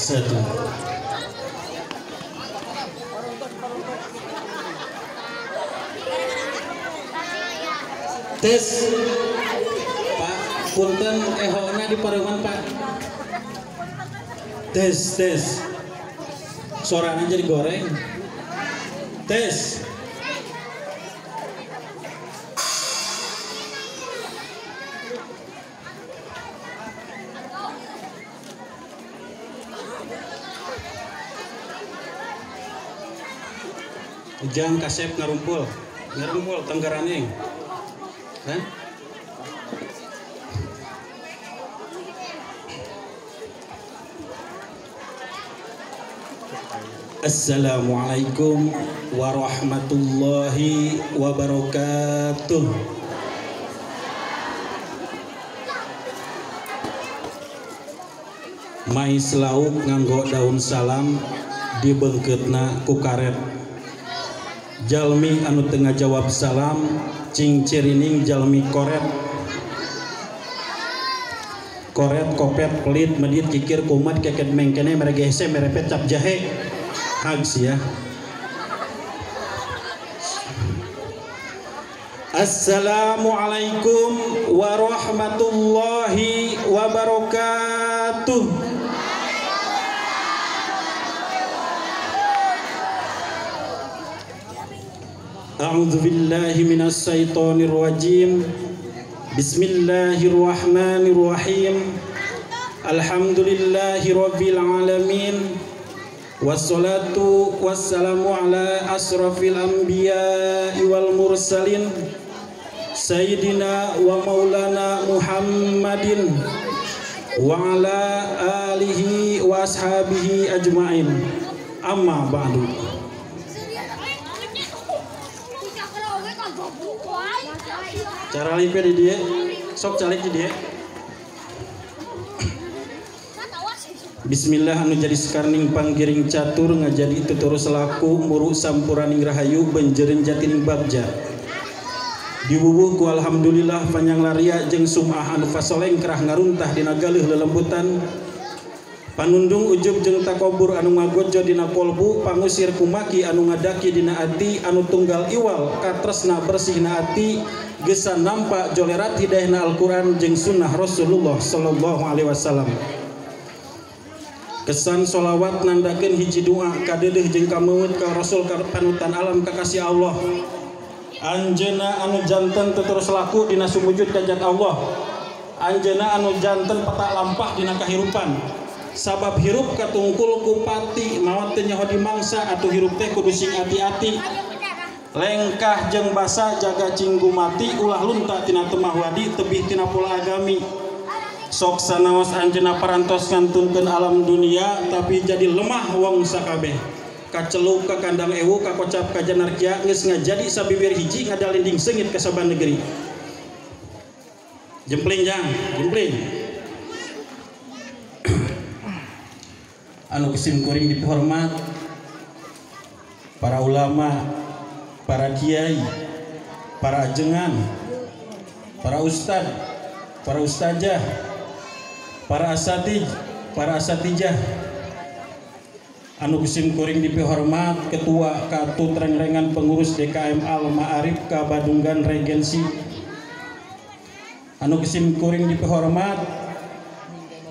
Satu. Tes. Pak, punten ehona di pareuman Pak. Tes, tes. Suaranya jadi goreng. Tes. Ujang kasep ngarumpul, ngarumpul tenggeraneng. Hah? Assalamualaikum warahmatullahi wabarakatuh. Mais lauk nganggo daun salam dibengkeutna ku karet. Jalmi anu teu ngajawab salam cing cirining jalmi koret. Koret kopet pelit medit kikir kumat keket mengkene meregese merepet cap jahe. Hags ya. Assalamualaikum warahmatullahi wabarakatuh. A'udzu billahi minasy syaithanir rajim. Bismillahirrahmanirrahim. Alhamdulillahi rabbil alamin. Wassalatu wassalamu ala asrafil anbiya'i wal mursalin sayyidina wa maulana Muhammadin wa ala alihi wa ashabihi ajmain. Amma ba'du. Cara lipe di dia, sok calik di dia. Bismillah anu jadi sekarning panggiring catur ngajadi tutur selaku muru sampuraning rahayu benjerin jatining bagja. Diwuwuh ku alhamdulillah panjang laria jeung sum'ah anu fasoleng kerah ngaruntah dina galeuh lelembutan. Panundung ujub jeung takobur anu ngagojo dina kolbu pangusir kumaki anu ngadaki dina ati anu tunggal iwal katresna bersihna ati gesan nampak jolerat hidayahna Al-Qur'an jeung sunnah Rasulullah sallallahu alaihi wasallam. Kesan solawat nandakeun hiji doa kadeudeuh jeung kameut ka Rasul ka panutan alam kakasih Allah. Anjeunna anu janten teu terus laku dina sumujud ka zat Allah. Anjeunna anu janten petak lampah dina kahirupan. Sabab hirup katungkul ku pati maot teu nyaho dimangsa atuh hirup teh kudu sing ati-ati. Lengkah jeung basa jaga cinggu mati ulah lunta tina temah wadi tebih tina pola agami. Sok sanaos anjeunna parantos ngantunkeun alam dunia tapi jadi lemah wong sakabeh. Kaceluk ka kandang ewu kakocap ka janarkia geus ngajadi sabibir hiji ngadalinding seungit ka saban negeri. Jempling jang, jempling. Anu kusim kuring dihormat para ulama, para kiai, para ajengan, para ustad, para ustazah, para asatij, para asatijah. Anu kusim kuring dihormat ketua katut rengrengan pengurus DKM Al Ma'arif Kabadungan Regensi. Anu kusim kuring dihormat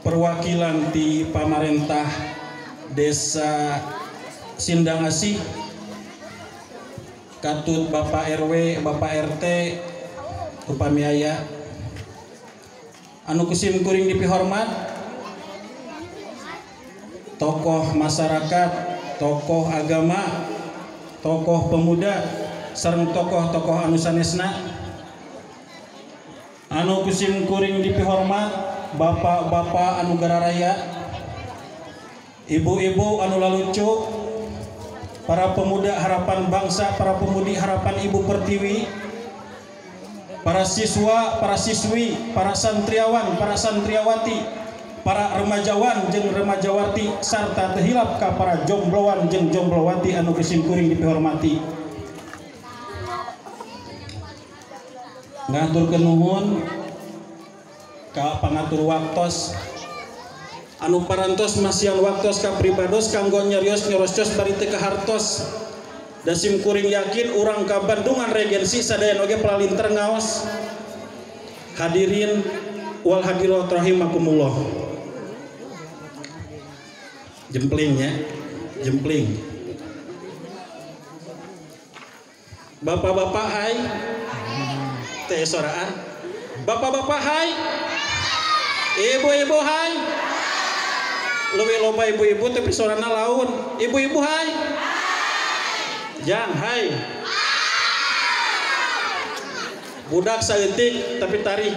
perwakilan ti pamarentah Desa Sindang Asih, katut Bapak RW, Bapak RT, upami aya. Anu kusim kuring dipihormat tokoh masyarakat, tokoh agama, tokoh pemuda, sareng tokoh-tokoh anu sanesna. Anu kusim kuring dipihormat bapak-bapak anu gararaya, ibu-ibu anu lalucu, para pemuda harapan bangsa, para pemudi harapan Ibu Pertiwi, para siswa, para siswi, para santriawan, para santriawati, para remajawan jeung remajawati, sarta teu hilap ka para jombloan jeung jomblowati anu kusim kuring dipihormati. Ngaturkeun nuhun ka pangatur waktos Anu parantos masihan waktos ka pribados kanggo nyarios nyoroscos bari teu kahartos. Da sim kuring yakin urang ka Bandungan Regensi sadayana oge palalinter ngaos. Hadirin wal hadirat rahimakumullah. Jempling ya, jempling. Bapak-bapak hai, teh soraan. Bapak-bapak hai, ibu-ibu hai. Leuwih loba ibu-ibu tapi sorana laun. Ibu-ibu hai. Jang hai. Budak saeutik tapi tarik.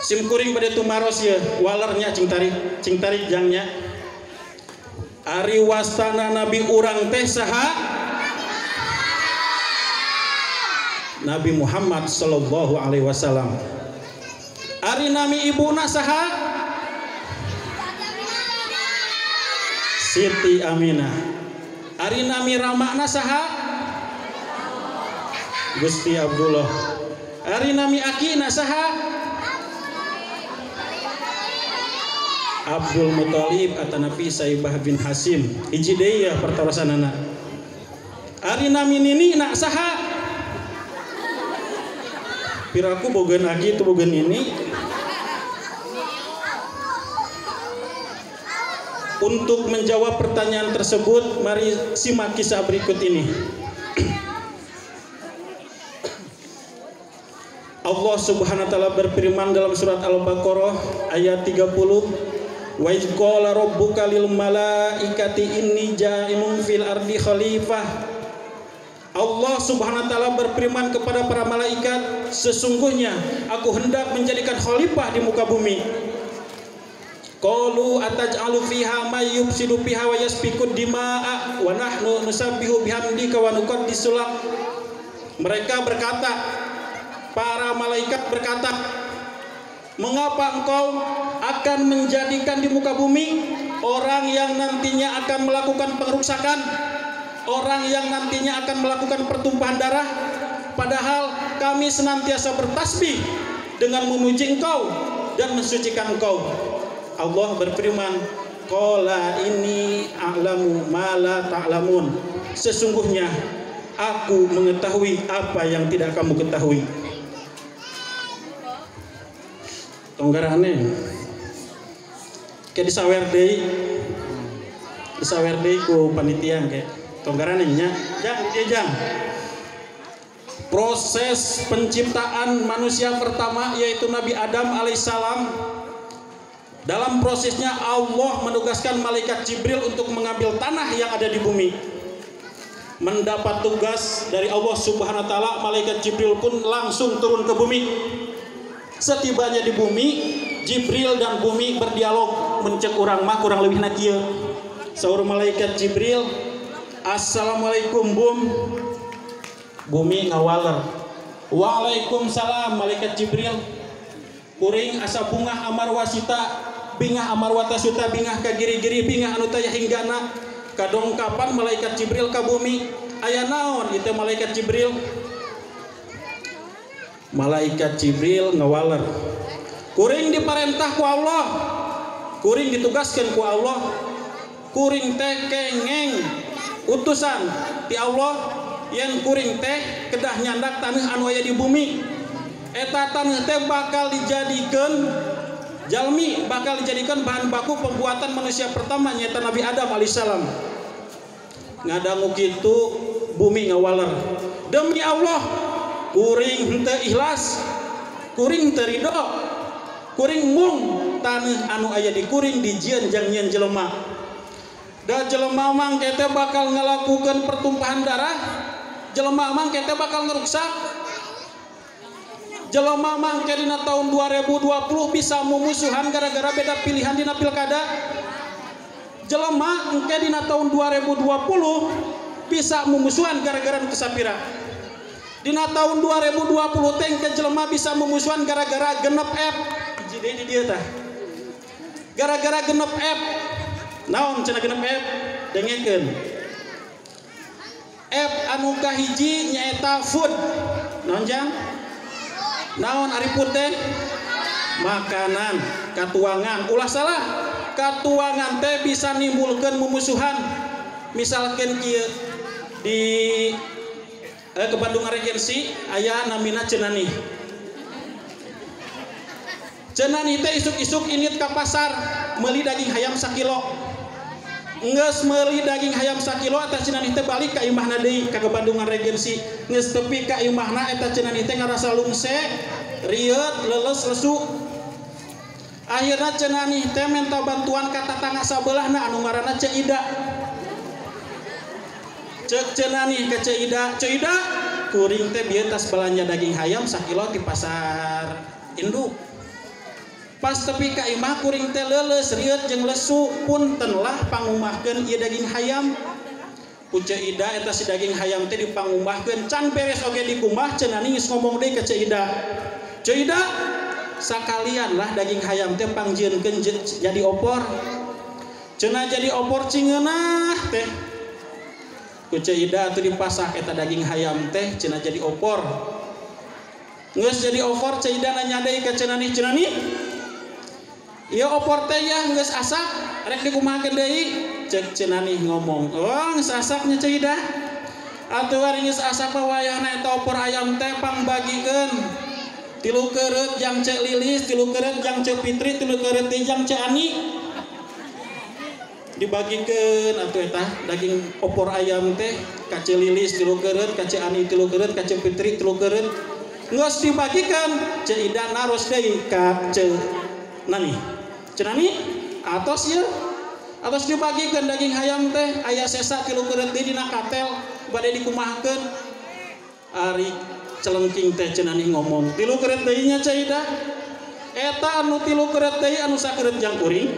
Sim kuring bade tumaros ye, walernya cing tarik jangnya. Ari wastana nabi urang teh saha? Nabi Muhammad sallallahu alaihi wasallam. Ari nami ibuna saha? Siti Aminah. Ari nami ramana saha? Gusti Abdullah. Ari nami akina saha? Abdul Muthalib atanapi Saibah bin Hasim. Hiji deui ya pertarosanana. Ari nami nini nak saha? Piraku bogeun aki itu bogeun nini. Untuk menjawab pertanyaan tersebut, mari simak kisah berikut ini. Allah Subhanahu wa taala berfirman dalam surat Al-Baqarah ayat 30, "Wa iz qala rabbuka lil malaikati inni ja'ilun fil ardi khalifah." Allah Subhanahu wa taala berfirman kepada para malaikat, sesungguhnya aku hendak menjadikan khalifah di muka bumi. Qalu ataj'alu fiha may yufsidu fiha wa yasfiku dima'a wa nahnu nusabbihu bihamdika wa nuqaddisu lak. Mereka berkata, para malaikat berkata, mengapa engkau akan menjadikan di muka bumi orang yang nantinya akan melakukan pengerusakan, orang yang nantinya akan melakukan pertumpahan darah, padahal kami senantiasa bertasbih dengan memuji engkau dan mensucikan engkau. Allah berfirman, qala inni a'lamu ma la ta'lamun. Sesungguhnya aku mengetahui apa yang tidak kamu ketahui. Tonggarane kayak disawer deui, disawer deui ku panitia kayak tonggarane nya jang dia jang. Proses penciptaan manusia pertama yaitu Nabi Adam alaihissalam. Dalam prosesnya Allah menugaskan malaikat Jibril untuk mengambil tanah yang ada di bumi. Mendapat tugas dari Allah Subhanahu wa taala, malaikat Jibril pun langsung turun ke bumi. Setibanya di bumi, Jibril dan bumi berdialog, mencek urang mah kurang lebih na kieu. Saur malaikat Jibril, "Assalamualaikum bum." Bumi ngawaler. Waalaikumsalam malaikat Jibril. Kuring asa bungah amar wasita, bingah amar watasuta, bingah ka giri-giri, bingah anu taya hinggana. Kadongkapan malaikat Jibril ka bumi, aya naon ieu malaikat Jibril? Malaikat Jibril ngawaler. Kuring diparentah ku Allah, kuring ditugaskan ku Allah, kuring teh kengeng utusan ti Allah yen kuring teh kedah nyandak taneuh anu aya di bumi. Eta taneuh teh bakal dijadikeun jalmi, bakal dijadikan bahan baku pembuatan manusia pertama nyaeta Nabi Adam alaihissalam. Ngadangu kitu bumi ngawaler. Demi Allah, kuring henteu ikhlas, kuring teu ridho, kuring mung taneuh anu aya di kuring dijieun jang nyieun jelema. Da jelema mangke teh bakal ngalakukeun pertumpahan darah, jelema mangke teh bakal ngeruksak. Jelema mangke dina tahun 2020 bisa mumusuhan gara-gara beda pilihan dina pilkada. Jelema engke dina tahun 2020 bisa mumusuhan gara-gara nu sapira. Dina tahun 2020 teh engke jelema bisa mumusuhan gara-gara genep F. Hiji deui di dieu tah. Gara-gara genep F. Naon cenah genep F? Dengekeun. F anu kahiji nyaeta food. Naon jang? Naon ari food teh? Makanan. Katuangan ulah salah, katuangan teh bisa nimbulkeun mumusuhan. Misalkan kieu di ke Bandung Regensi aya namina Cenani. Cenani teh isuk-isuk init ka pasar meuli daging hayam sakilo. Geus meuli daging hayam sakilo eta Cenani teh balik ka imahna deui ka Bandungan Regensi. Geus tepi ka imahna eta Cenani teh ngarasa lungse, rieut, leles, lesu. Akhirna Cenani teh minta bantuan ka tatangga sabelahna anu ngaranna Ceu Ida. Cek Cenani ka Ceu Ida, Ceu Ida kuring teh bieu tas belanja daging hayam sakilo di pasar induk. Pas tepi ka imah kuring teh leuleus rieut jeung lesu, punten lah pangumahkeun ieu daging hayam. Ku Ceu Ida eta si daging hayam teh dipangumahkeun, can beres oge dikumbah Cenani geus ngomong deui ka Ceu Ida. Ceu Ida sakalian lah daging hayam teh pangjieunkeun jadi opor. Cenah jadi opor cingeunah teh. Ku Ceu Ida atuh dipasak eta daging hayam teh cenah jadi opor. Geus jadi opor Ceu Ida nanya deui ka Cenani, Cenani ieu opor teh yah geus asak rek dikumahakeun deui? Cek Cenani ngomong, oh geus asaknya Ceu Ida. Atuh ari geus asak mah wayahna eta opor ayam teh pangbagikeun. Tilu keureut jang Ceu Lilis, tilu keureut jang Ceu Fitri, tilu keureut deui jang Ceu Ani. Dibagikeun atuh eta daging opor ayam teh ka Ceu Lilis tilu keureut, ka Ceu Ani tilu keureut, ka Ceu Fitri tilu keureut. Geus dibagikeun, Ceu Ida naros deui ka Ceu Nani. Cenani atos ieu atos dibagikeun daging hayam teh aya sesa tilu keureut deui dina katel bade dikumahakeun. Ari celengking teh Cenani ngomong tilu keureut deui nya Ceu Ida. Eta anu tilu keureut deui anu sakeureut jang kuring,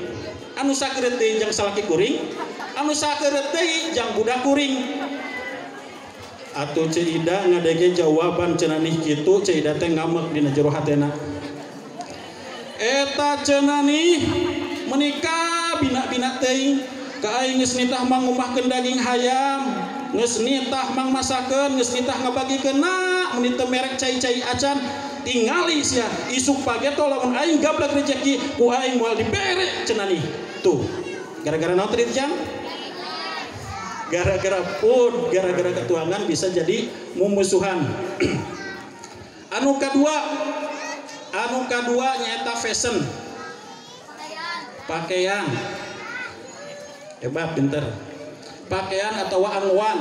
anu sakeureut deui jang salaki kuring, anu sakeureut deui jang budak kuring. Atuh Ceu Ida ngadege jawaban Cenani kitu, Ceu Ida teh ngamek dina jero hatena. Eta Cenani menikah bina-bina teuing ka aing geus nitah mangumahkeun daging hayam, geus nitah mangmasakeun, geus nitah ngabagikeun na mun teu merek cai-cai acan tingali sia isuk pageto lamun aing gablek rezeki ku aing moal dibere Cenani. Tuh gara-gara naon tadi jang? Gara-gara pun gara-gara ketuangan bisa jadi mumusuhan. Anu kadua nyaeta fashion, pakaian. Hebat pinter. Pakaian atau angwan.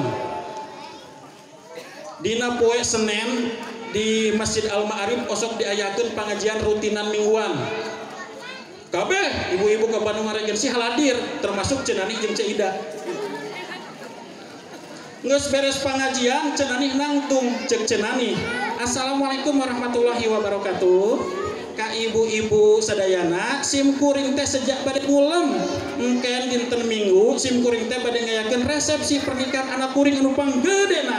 Dina poe Senin di Masjid Al Ma'arif osok diayakeun pengajian rutinan mingguan. Kabeh ibu-ibu ke Bandung Regensi hadir termasuk Cenani jeung Ceu Ida. Geus beres pengajian Cenani nangtung cek Cenani, Assalamualaikum warahmatullahi wabarakatuh. Ka ibu-ibu sadayana sim kuring teh sejak bade ngulem engken dinten Minggu sim kuring teh bade ngayakeun resepsi pernikahan anak kuring anu panggedena.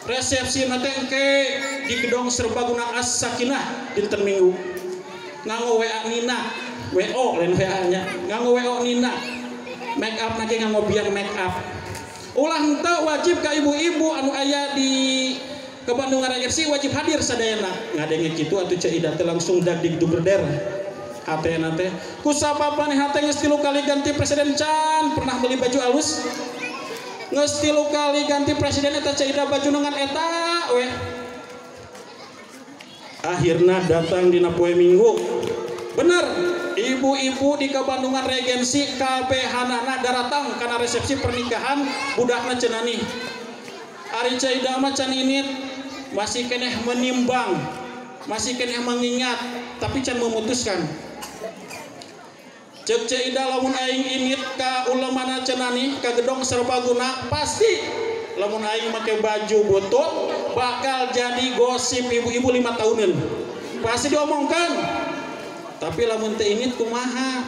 Resepsi na teh engke di gedong Serbaguna As-Sakinah dinten Minggu. Nganggo WA Nina, WO lain WA nya, nganggo WO Nina. Make up na ge nganggo biang make up. Ulah henteu wajib ka ibu-ibu anu aya di ke Bandung Regensi wajib hadir sadayana. Ngadenge kitu atuh Ceu Ida teh langsung dag digduberder hatena teh. Kusabab maneh hate geus 3 kali ganti presiden can pernah beli baju alus. Geus 3 kali ganti presiden eta Ceu Ida baju ngan eta weh. Akhirna datang dina poe Minggu. Bener, ibu-ibu di Kabandungan Regensi kabehanana daratang kana resepsi pernikahan budakna Cenani. Ari Ceu Ida mah can init masih keneh menimbang, masih keneh mengingat, tapi can memutuskan. Cek Ceu Ida lamun aing init ka ulemana Cenani ka gedong Serbaguna pasti lamun aing make baju butut bakal jadi gosip ibu-ibu 5 tahunan. Pasti diomongkan. Tapi lamun teu init kumaha?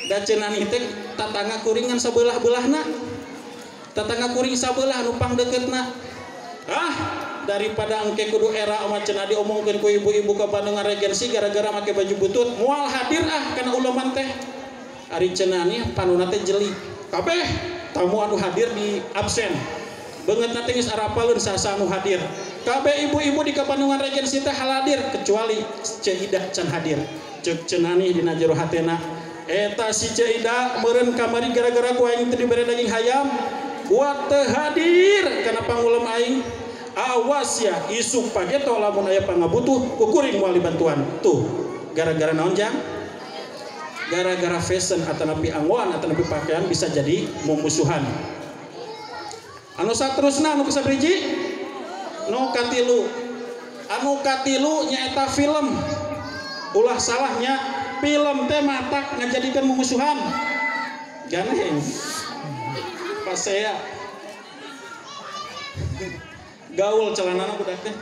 Da Cenani teh tatangga kuringan sabelah-belahna. Tetangga kuring sabelah nu pangdeukeutna. Ah, daripada engke kudu era sama cenah diomongkeun ku ibu-ibu ka Bandung Regensi gara-gara make baju butut, moal hadir ah kana uleman teh. Ari cenah nih panuna teh jeli. Kabeh tamu anu hadir di absen. Beungeutna teh geus arapaleun saha anu hadir. Kabeh ibu-ibu di Bandung Regensi teh hadir kecuali Ceu Ida can hadir. Cek Cenani dina jero hatena eta si Ceu Ida meureun kamari gara-gara ku aing teu dibere daging hayam buat teu hadir kana pangulem aing. Awas ya isuk pageto lamun aya pangabutuh ku kuring moal dibantuan. Tuh gara-gara naon jang? Gara-gara fashion atanapi anggoan atanapi pakaian bisa jadi mumusuhan. Anu saterusna anu kasabriji? Nu katilu. Anu katilu nyaeta film. Ulah salahnya film teh matak ngajadikeun mumusuhan. Ganeng. Pasea. Gaul celanana budak teh.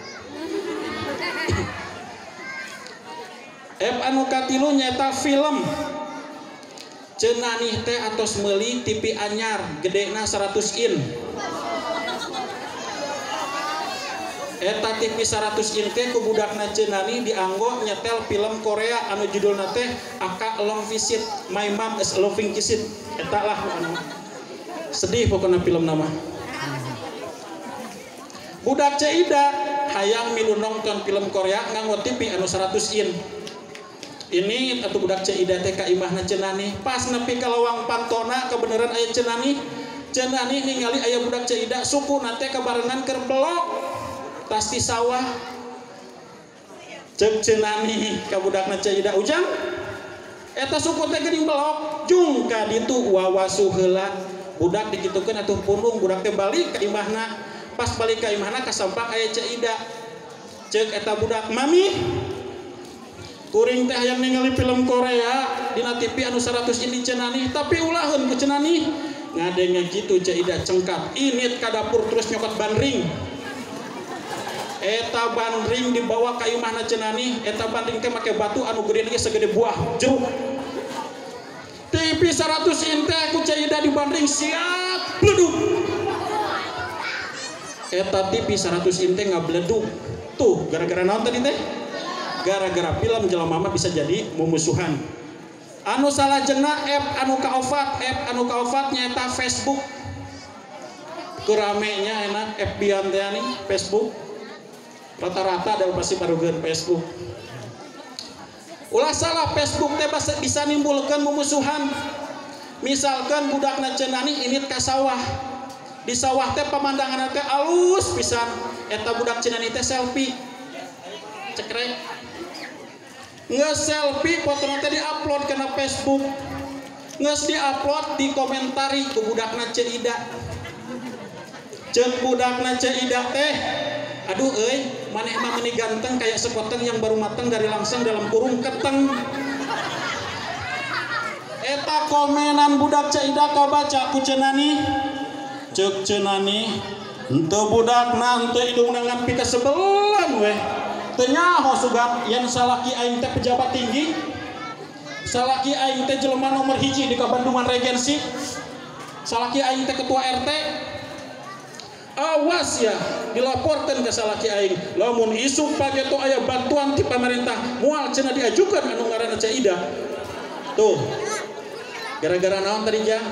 F anu katilu nyaeta film. Cenani teh atos meuli TV anyar gedena 100 in. Eta TV 100 in teh ku budakna Cenani dianggo nyetel film Korea anu judulna teh Aka Long Visit My Mom is Loving Visit. Eta lah anu. Sedih pokona film nama. Budak Ceu Ida hayang milu nonton film Korea nganggo TV anu 100 in. Ini atuh budak Ceu Ida teh ka imahna Cenani. Pas nepi ka lawang pantona kebeneran aya Cenani. Cenani ningali aya budak Ceu Ida sukuna teh kabarengan keur belok tas di sawah. Ceuk Cenani ka budakna Ceu Ida, "Ujang, eta suku teh geuning belok." Jung ka ditu wawasu heula. Budak dikitukeun atuh pundung, budak teh balik ka imahna. Pas balik ka imahna kasampak aya Ceu Ida. Ceuk eta budak, "Mami, kuring teh hayang ningali film Korea dina TV anu 100 in di Cenani, tapi ulaheun ku Cenani." Ngadenge kitu Ceu Ida cengkat, init ka dapur terus nyokot bandring. Eta bandring dibawa ka imahna Cenani, eta bandring teh make batu anu gede ge segede buah jeruk. TV 100 in teh ku Ceu Ida dibandring siap bleduk. Eta TV 100 in teh ngableduk. Tuh gara-gara naon tadi teh? Gara-gara film jelema mah bisa jadi mumusuhan. Anu salajengna app anu kaopat, app anu kaopat nyaeta Facebook. Keramenya enak FB-an teh nih Facebook. Rata-rata ada pasti barugeun Facebook. Ulah salah Facebook teh bisa nimbulkeun mumusuhan. Misalkan budakna Cenani init ka sawah. Di sawah teh pemandangan teh alus pisan. Eta budak Cenani teh selfie. Cekrek. Nge-selfie fotona teh di-upload kana Facebook. Geus di-upload dikomentari ku budakna Ceu Ida. Ceuk budakna Ceu Ida teh, "Aduh euy, maneh mah meuni ganteng kayak sekoteng yang baru mateng dari langsung dalam kurung keteng." Eta komenan budak Ceu Ida kabaca ku Cenani. Ceuk Cenani, "Henteu budakna henteu hidungna ngan pikasebelan weh. Teu nyaho sugan yen salaki aing teh pejabat tinggi. Salaki aing teh jelema nomor 1 di Kabandungan Regensi. Salaki aing teh ketua RT. Awas ya dilaporkan ke salaki aing. Lamun isuk pageto aya bantuan ti pamarentah moal cenah diajukan anu ngaranna Ceu Ida." Tuh. Gara-gara naon tadi jang?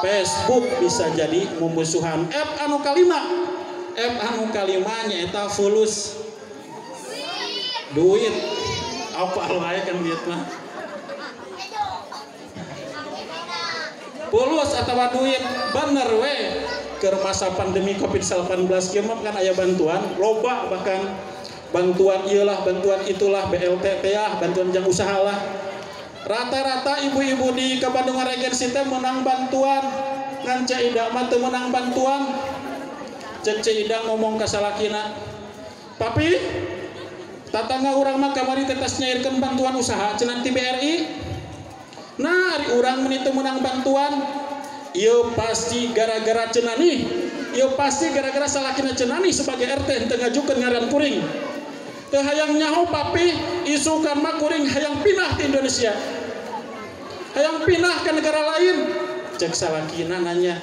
Facebook bisa jadi mumusuhan. App anu kalima. App anu kalima nyaeta fulus. Duit. Apa wae kan duit mah. Fulus atawa duit bener we. Keur masa pandemi Covid-19 kieu mah kan aya bantuan loba, bahkan bantuan ieu lah, bantuan itulah, BLT teh ya, bantuan jang usaha lah. Rata-rata ibu-ibu di Kabandungan Regensi teh menang bantuan, ngan Ceu Ida mah teu menang bantuan. Ceuk Ceu Ida ngomong ka salakina, "Papi, tatangga urang mah kamari teh tos nyairkeun bantuan usaha cenah ti BRI. Nah, ari urang meuni teu menang bantuan. Ieu pasti gara-gara Cenani, ieu pasti gara-gara salakina Cenani sebagai RT henteu ngajukeun ngaran kuring. Teu hayang nyaho papi, isukan mah kuring hayang pindah ke Indonesia. Hayang pindah ke negara lain." Cek salakina nanya,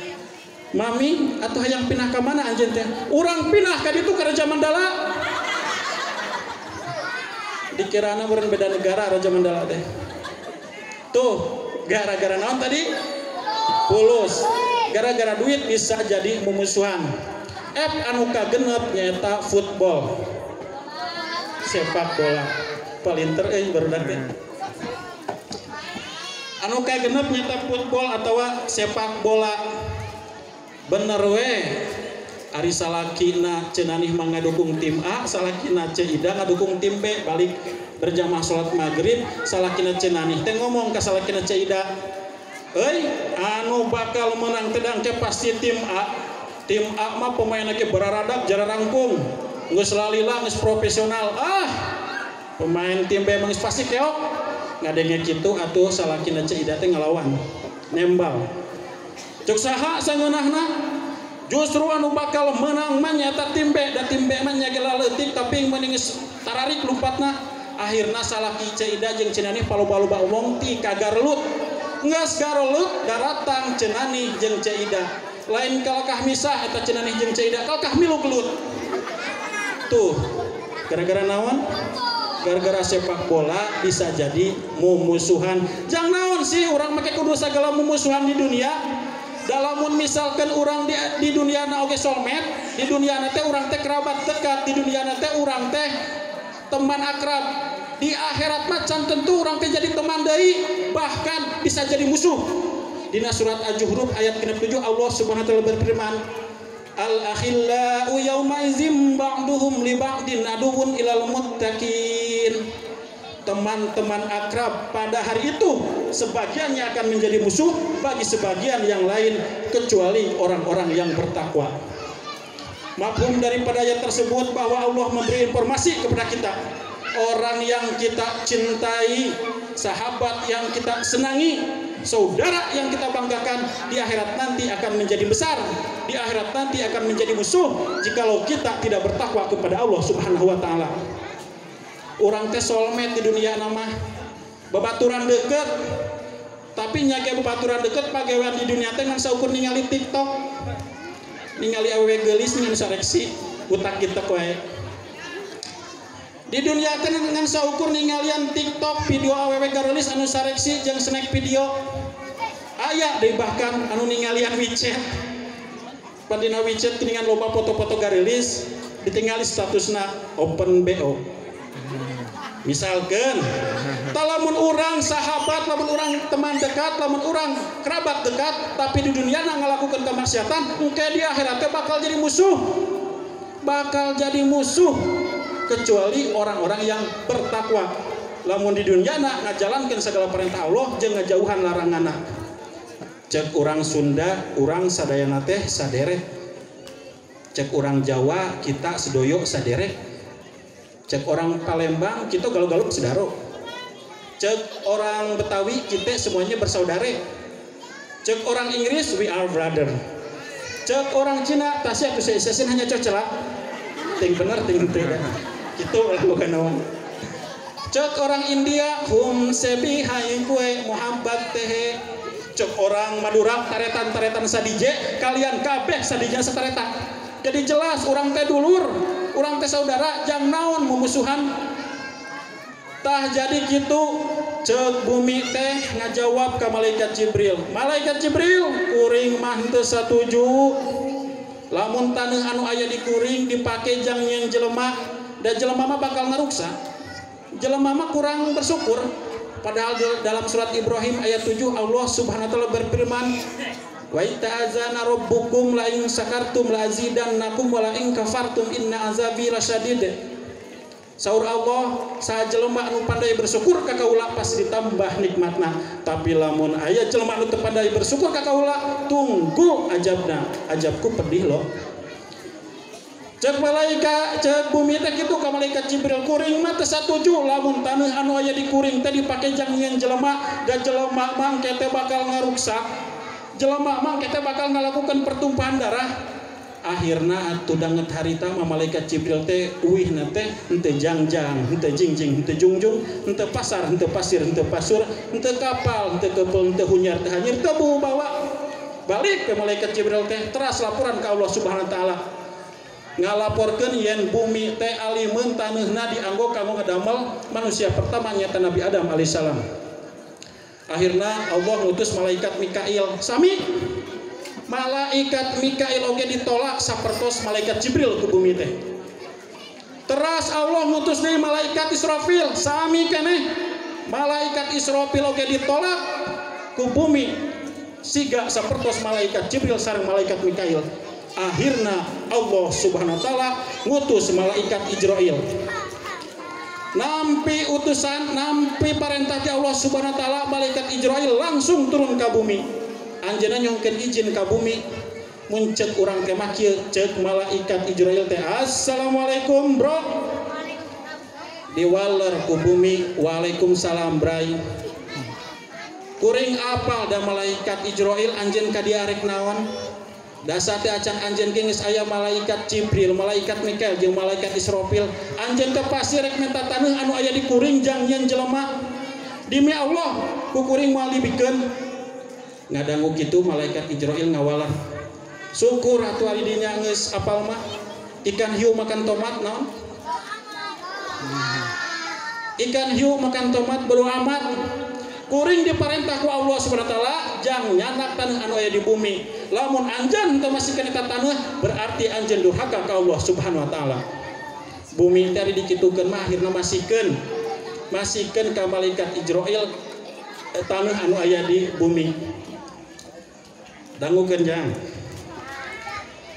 "Mami, atuh hayang pindah ka mana anjeun teh?" "Urang pindah ka ditu ka Raja Mandala." Dikirana meureun beda negara Raja Mandala teh. Tuh, gara-gara naon tadi? Fulus. Gara-gara duit bisa jadi mumusuhan. App anu kagenep nyaeta football. Sepak bola. Palinter euy barudak teh. Anu kagenep nyata football atawa sepak bola. Bener we. Ari salakina Cenanih mah ngadukung tim A, salakina Ce Ida ngadukung tim B. Balik berjamaah salat maghrib, salakina Cenanih teh ngomong ka salakina Ce Ida, "Euy, anu bakal menang teh dangke pasti tim A. Tim A mah pemainna ge bararadak jararangkung, geus lalila geus profesional. Ah, pemain tim B mah geus pasti keok." Ngadenge kitu atuh salakina Ce Ida teh ngalawan, nembal. Cek saha sangeunahna? Justru anu bakal menang mah nyata tim B, da tim B mah nya ge leutik tapi mending geus tararik lumpatna. Akhirna salaki Ce Ida jeung Cenanih paloba-loba omong ti ka garelut. Geus garelut daratang Cenanih jeung Ce Ida. Lain kalakah misah eta Cenanih jeung Ce Ida, kalakah milu gelut. Tuh, gara-gara naon? Gara-gara sepak bola bisa jadi mumusuhan. Jang naon sih urang make kudu sagala mumusuhan di dunia? Dalamun misalkan orang di dunia na oge soulmate, di dunia na teh urang teh kerabat dekat, di dunia na teh urang teh teman akrab. Di akhirat mah can tentu urang teh jadi teman deui, bahkan bisa jadi musuh. Dina surat Az-Zukhruf ayat 67 Allah Subhanahu wa taala berfirman, "Al-akhillau yauma idzin ba'duhum li ba'din aduwwun ilal muttaqin." Teman-teman akrab pada hari itu sebagiannya akan menjadi musuh bagi sebagian yang lain kecuali orang-orang yang bertakwa. Mafhum daripada ayat tersebut bahwa Allah memberi informasi kepada kita, orang yang kita cintai, sahabat yang kita senangi, saudara yang kita banggakan di akhirat nanti akan menjadi besar, di akhirat nanti akan menjadi musuh jikalau kita tidak bertakwa kepada Allah Subhanahu wa taala. Urang teh soulmate di dunia nama babaturan deket, tapi nya ge babaturan deket pagawean di dunia teh ngan saukur ningali TikTok, ningali awewe geulis ngan sareksi utak kita wae. Di dunia teh ngan saukur ningalian TikTok video awewe gareulis anu sareksi jeung snack video. Aya deui bahkan anu ningalian WeChat. Padina WeChat geuningan loba foto-foto gareulis ditingali statusna open BO. Misalkan lamun urang sahabat, lamun urang teman dekat, lamun urang kerabat dekat, tapi di dunia ngalakukan kemaksiatan, engke di akhiratnya bakal jadi musuh. Bakal jadi musuh kecuali orang-orang yang bertakwa. Lamun di dunia ngajalankeun segala perintah Allah jeung ngajauhan laranganna. Cek urang Sunda, urang sadayana teh saderek. Cek urang Jawa, kita sedoyo saderek. Cek orang Palembang, kita galuh-galuh sedaro. Cek orang Betawi, kita semuanya bersaudara. Cek orang Inggris, we are brother. Cek orang Cina, tasya tu sesin hanya cocela. Ting bener, ting tidak. Itu lah bukan naon. Cek orang India, hum sebi hai kue muhabbat tehe. Cek orang Madura, taretan-taretan sadije, kalian kabeh sadija satareta. Jadi jelas orang teh dulur, orang teh saudara, jang naon memusuhan. Tah jadi gitu, cek bumi teh ngajawab ke malaikat Jibril. Malaikat Jibril, kuring mah teu satuju. Lamun taneuh anu aya di kuring dipake jang yang jelema, da jelema mah bakal ngaruksa. Jelema mah kurang bersyukur. Padahal dalam surat Ibrahim ayat 7 Allah Subhanahu wa taala berfirman, "Wa ta'azana rabbukum la in syakartum la azidannakum wa la in kafartum inna azabi lasyadid." Saur Allah, saha jelema anu pandai bersyukur ka kaula pasti ditambah nikmatna. Tapi lamun aya jelema anu teu pandai bersyukur ka kaula, tunggu ajabna. Ajabku pedih loh. Cek malaikat, cek bumi teh kitu ka malaikat Jibril, kuring mah teu satuju lamun taneuh anu aya di kuring teh dipake jang nyieun jelema, da jelema mah teh bakal ngaruksak. Jelema mah kita bakal ngalakukan pertumpahan darah. Akhirna atuh danget harita mah malaikat Jibril teh uihna teh henteu jangjang, henteu jingjing, henteu jungjung, henteu pasar, henteu pasir, henteu pasur, henteu kapal, henteu kepel, henteu hunyar, teu hanyir, teu bawa. Balik ke malaikat Jibril teh teras laporan ka Allah Subhanahu wa taala. Ngalaporkeun yen bumi teh alimeun taneuhna dianggo kanggo ngadamel manusia pertama nyata Nabi Adam alaihissalam. Akhirna Allah ngutus malaikat Mikail. Sami malaikat Mikail oge ditolak sapertos malaikat Jibril ke bumi teh. Teras Allah ngutus deui malaikat Israfil, sami keneh. Malaikat Israfil oge ditolak. ku bumi siga sapertos malaikat Jibril sareng malaikat Mikail. Akhirna Allah Subhanahu wa taala ngutus malaikat Ijrail. Nampi utusan, nampi parentah ti Allah Subhanahu wa taala, malaikat Ijrail langsung turun ka bumi. Anjeunna nyungkeun izin ka bumi. Mun ceuk urang teh mah kieu, ceuk malaikat Ijrail teh, "Assalamualaikum, bro." Diwaler ku bumi, "Waalaikumsalam, bray." Kuring apal da malaikat Ijrail anjeun ka dieu arek naon? Dasar teh acan anjeun ge geus aya malaikat Jibril, malaikat Mikail jeung malaikat Israfil. Anjeun teh pasti rek minta taneuh anu aya di kuring jang nyeun jelema. Demi Allah, ku kuring moal dibikeun. Ngadangu kitu malaikat Ijrail ngawaler. Syukur atuh ari dinya geus apal mah. Ikan hiu makan tomat naon? Ikan hiu makan tomat bodo amat. Kuring diparentah ku Allah Subhanahu wa taala jang nyanak taneuh anu aya di bumi. Lamun anjeun teu masihkeun eta taneuh berarti anjeun durhaka ka Allah Subhanahu wa taala. Bumi teh dikitukeun mah akhirna masihkeun. Masihkeun ka malaikat Ijrail taneuh anu aya di bumi. Dangukeun jang.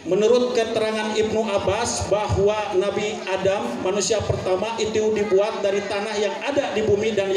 Menurut keterangan Ibnu Abbas bahwa Nabi Adam manusia pertama itu dibuat dari tanah yang ada di bumi dan